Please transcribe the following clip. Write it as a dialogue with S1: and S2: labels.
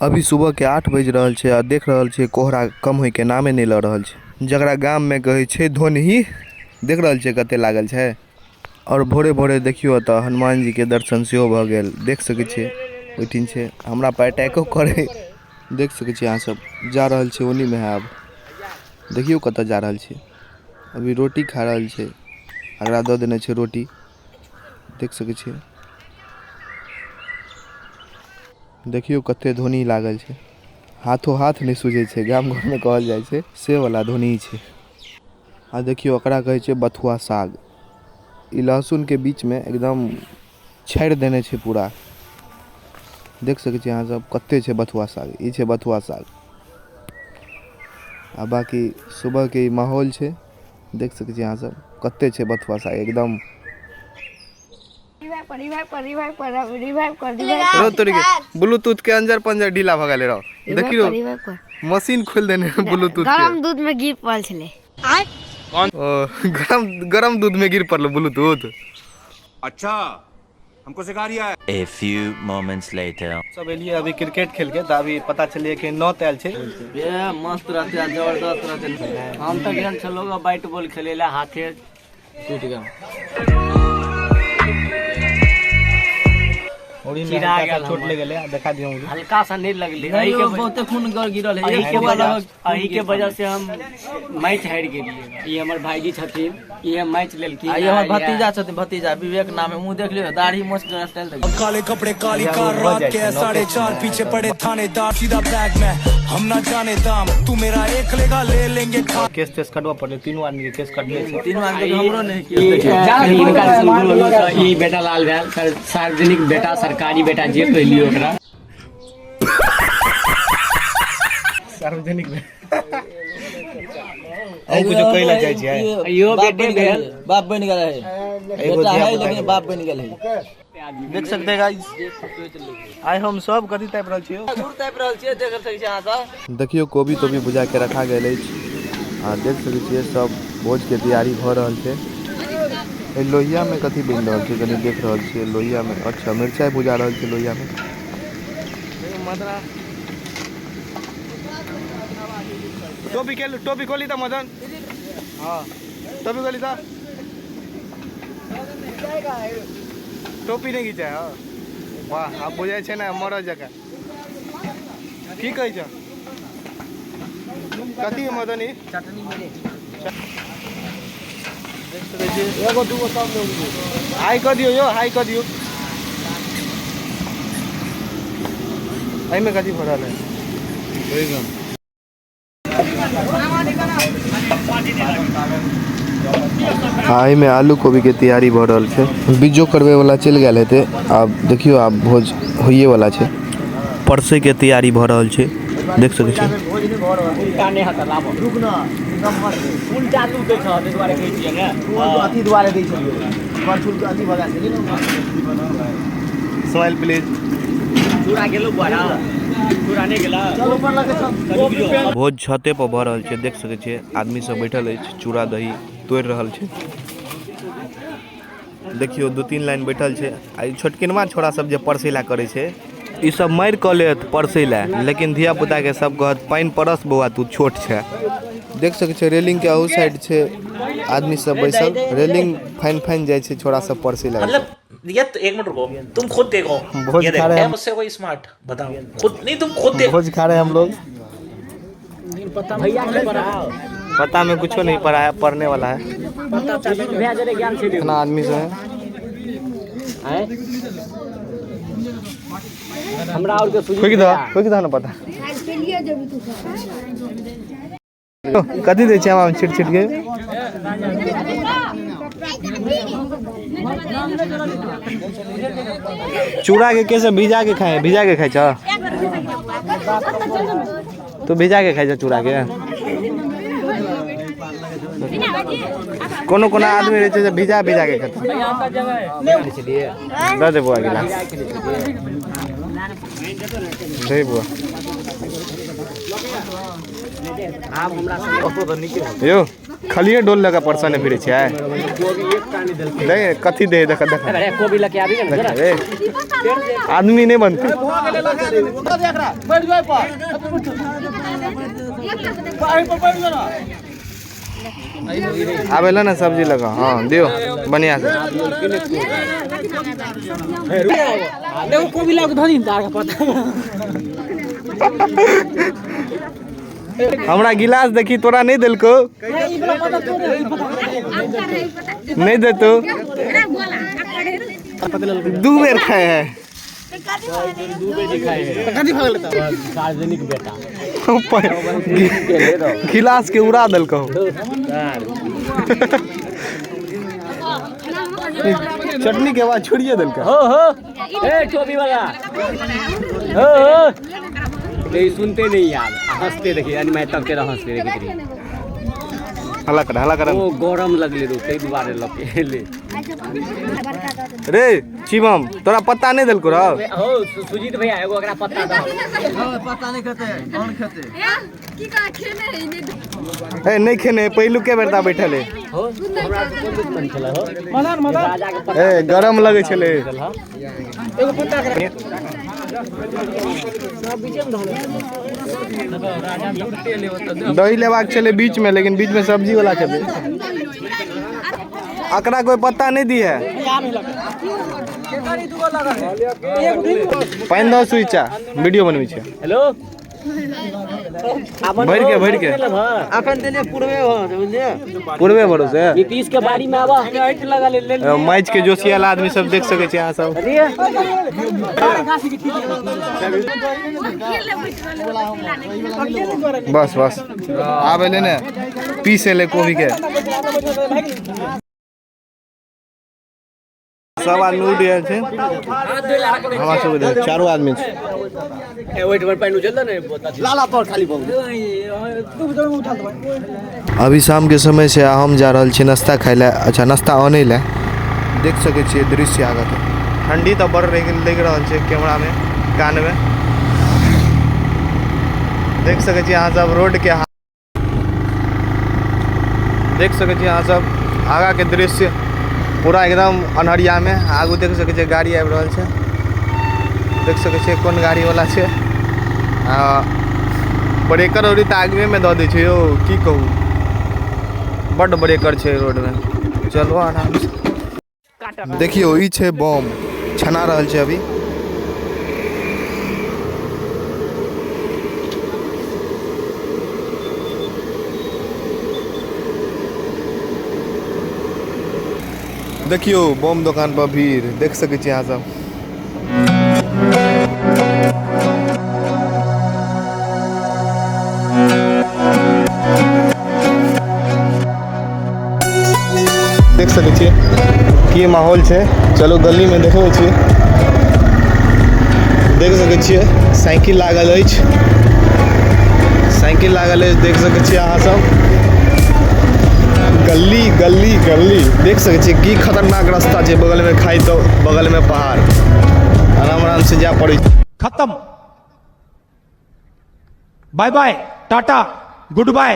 S1: अभी सुबह के 8 बज रहल छै आ देख रहल छियै कोहरा कम होय के नामे नहीं ल रहल छै। जकरा गाम में कहै छै धोनही, देख रहल छियै कते लागल छै। और भोरे भोरे देखियो तऽ हनुमान जी के दर्शन सेहो भऽ गेल, देख सकै छियै ओहिठिन छै, हमरा पर अटैको करे, देख सकै छियै अहाँ सब जा रहल छै ओनी में। आब देखियो कतऽ जा रहल छै। अभी रोटी खा रहल छै, एकरा दऽ देने छै रोटी, देख सकै छियै। देखियो कते धोनी लागल छै, हाथो हाथ नहीं सूझै छै, गाम घर में कहल जाइ छै से वाला धोनी छै। आ देखियो एकरा कहै छै बथुआ साग, ई लहसुन के बीच में एकदम छाड़ि देने छै पूरा। देख सकै छियै अहाँ सब कते छै बथुआ साग, ई छै बथुआ साग। आ बाकी सुबह के ई माहौल छै, देख सकै छियै अहाँ सब कते छै बथुआ साग एकदम। ब्लूटूथ के अंजर पंजर ढीला भ गेलै रौ, देखियो मशीन खोल देने ब्लूटूथ के।
S2: गरम दूध में गिर पड़ल छलै।
S1: ओ गरम गरम दूध में गिर पड़ल ब्लूटूथ।
S3: अच्छा हमको सिखा रिया है।
S4: A few moments later.
S1: सब एलिए अभी क्रिकेट खेल के, तऽ अभी पता चलिए कि 9 आयल छै।
S5: ए मस्त रहते आ जबरदस्त रहते। हम तऽ गेल छलहुँ बैट बॉल खेले ला, हाथे टूट गेल। चिरा गेल,
S1: चोट लग गेलै, देखा दियौ मुझे।
S5: हल्का सा नहीं लगलै।
S6: नहीं,
S5: एही के
S6: बहुते खून गिरल है।
S5: एही के
S6: एक
S5: वजह
S6: बार
S5: एही के वजह से हम मैच हारि गेलियै। ई हमर भाईजी छथिन, ई हम मैच लेलखिन।
S6: आ ई हमर भतीजा छथिन, भतीजा विवेक नाम है। मुँह देख लियौ, दाढ़ी मोछ के स्टाइल देखियौ।
S7: काले कपड़े काली कार, रात के 4:30, पीछे पड़े थानेदार, सीधा बैग में हम ना जाने दाम, तू मेरा एक लेगा ले लेंगे खा।
S1: केस तेस कटबऽ पड़लै, तीनू आदमी के केस कटले छै।
S6: तीनू आदमी के हमरो नहि केस देखियौ।
S5: ई बेटा लाल भेल, सार्वजनिक बेटा, सरकारी बेटा जे कहलियौ ओकरा।
S1: सार्वजनिक अहूँ कुछो कहै लए चाहै छियै?
S5: इहो
S6: बाप
S5: बेटे
S6: बनि गेल
S5: भेल।
S6: है, बाप बनि गेल है,
S1: एगो
S6: बेटा है
S1: धिया-पुता
S6: लेकिन
S1: के।
S6: बाप बनि गेल है।
S1: देख सकते हैं गाइस, आइ हम सब कथी तापि रहल छियै?
S6: गुड़ तापि रहल छियै, देख सकै छियै अहाँ सब।
S1: देखियौ कोबी तोबी भुजा के रखा गेल अछि आ देख सकै छियै सब भोज के तैयारी भऽ रहल छै। एहि लोहिया में कथी बनि रहल छै कनि देख रहल छियै लोहिया में। अच्छा मिरचाइ भुजा रहल छै लोहिया में। टोपी के टोपी खोली त मदन। हाँ टोपी खोली त, टोपी नहीं घिचाय। हाँ वाह, आब बुझाइ छै ने मरल जकाँ। की कहै छ कथी है मदन? ई एगो दूगो सब लोग हाई कऽ दियौ यौ, हाई कऽ दियौ। एहिमे कथी भरल है? हाँ, एहिमे आलू कोबी के तैयारी भऽ रहल छै। बीजो करबै वाला चलि गेल हेतै। आब देखियौ आब भोज होइए वाला छै, परसै के तैयारी भऽ रहल छै, देख सकै छी।
S5: उल्टा नहि हेतै, लाबऽ। उल्टा तू दै छह, ताहि दुआरे कहै छियै ने।
S6: अथी दुआरे दै छलियै, करछुल के अथी भऽ गेल छलै ने।
S1: Smile please.
S5: चूड़ा गेलौ बुआरा, चूड़ा नहि गेलौ।
S6: चल ऊपर लगे चल।
S1: भोज छते पर भऽ रहल छै, देख सकै छियै आदमी सब बैठल अछि, चूड़ा दही तोड़ि रहल छै। देखियौ 2-3 लाइन बैठल छै। आ ई छोटकिनमा छोरा सब जे परसै लए करै छै, ई सब मारि कऽ लेत परसै लए, लेकिन धिया पुता के सब कहत पानि परस बौआ तू छोट छै। देख सकै छियै रेलिंग के अहू साइड छै आदमी सब बैसल, रेलिंग फाइन फाइन जाइ छै छोरा सब परसै लए।
S8: मतलब ये तो एक मिनट रुको, तुम खुद देखो,
S1: भोज
S8: ये
S1: खा
S8: देखो,
S1: रहे
S8: है
S1: हैं।
S8: मुझसे कोई स्मार्ट बताओ खुद नहीं, तुम खुद देखो।
S1: भोज खा रहे हैं हम लोग। पता में कुछो नहीं पड़ा है, पढ़ने वाला है। इतना आदमी से है।
S5: हमरा और के सूझी
S1: फूकि दह ना पता। कथी दै छै आम छिट छिट के? चूड़ा के कैसे भिजा के खाए? भिजा के खाइ छ तू? भिजा के खाइ छ चूड़ा के? कोनो कोनो आदमी रहै छै जे भिजा भिजा के खेतै। दऽ दे बौआ गिलास, दे बौआ। यौ खलिए डोल लगा परसने फिरे छै नहीं कथी दे देख देख
S5: अरे कोबी लके आबी ने
S1: रे आदमी नहीं बनते। आबेला ना सब्जी लगा। हाँ दियो बढ़िया से।
S5: देखो कोबी लगा धनी तार के पता।
S1: हमरा गिलास देखी तोरा नहीं देलको, नहीं देतो। दू बेर खाए है।
S5: सार्वजनिक बेटा
S1: गिलास के उड़ा देलको। चटनी के बाद छोड़िए देलको।
S5: हो हो ए टोपी वाला हो हो नहीं सुनते नहीं यार, हंसते देखिए यानी मैं तब तेरा हंसते देखिए।
S1: हल्ला कर हल्ला कर।
S5: ओ गरम लगले रो तै दुआरे लके ले
S1: रे शिवम तोरा पत्ता नहीं देलको रो।
S5: हो सुजीत भैया एगो एकरा पत्ता दो।
S6: हां पत्ता नहीं खेते कौन खेते
S2: की का खेने है नहीं
S1: ए नहीं खेने पहिलु के बेर ता बैठल है।
S5: हो हमरा कोन दुश्मन छल हो मदन मदन राजा के पत्ता
S1: ए गरम लगे छले।
S5: एगो पत्ता के सब बीच में धो राजा लूटते ले
S1: दही लेबाक छले बीच में, लेकिन बीच में सब्जी वाला छले। अकरा कोई पत्ता नहीं दी है। पानि दो स्विच वीडियो बनबै छै।
S5: हेलो
S1: भरि के भरि के
S6: अखन देले पूर्वे हो बुझलिए
S1: पूर्वे भरोसे
S5: नीतीश के बाड़ी में आवा लगा ले ले।
S1: मैच के जोशियाला आदमी सब देख सके छै अहाँ सब। बस बस आबे ले ने पीस एले कोबी के। सब आदमी उठ गेल छै। हमरा सब इधर चारो आदमी छै। अभी शाम के समय से हम जा रहल छी नाश्ता खाय लए। अच्छा नाश्ता आनै लए। देख सकै छियै दृश्य आगाँ के। ठंडी तऽ बड़ लागि रहल छै कैमरा में कान में। देख सकै छी अहाँ सब रोड के। देख सकै छी अहाँ सब आगाँ के दृश्य पूरा एकदम अन्हरिया में। आगू देख सकै छियै गाड़ी आबि रहल छै। देख सकै छियै कोन गाड़ी वाला छै। आ ब्रेकर औरी तऽ आगुए में दऽ दै छै यौ, की कहू बड्ड ब्रेकर छै रोड में। चलू आराम से। देखियौ ई छै बम छना रहल छै अभी। देखियौ बम दोकान पर भीड़ देख सकै छी अहाँ सब। देख सकै छियै की माहौल छै। चलो गली में देखबै छी। देख सकै छियै साइकिल लागल अछि, साइकिल लागल अछि। देख सकै छियै अहाँ सब गली गली गली। देख सकै छियै की खतरनाक रास्ता छै। बगल में खाई तो बगल में पहाड़, आराम आराम से जाय पड़ै।
S7: खत्म, bye bye, tata, good bye.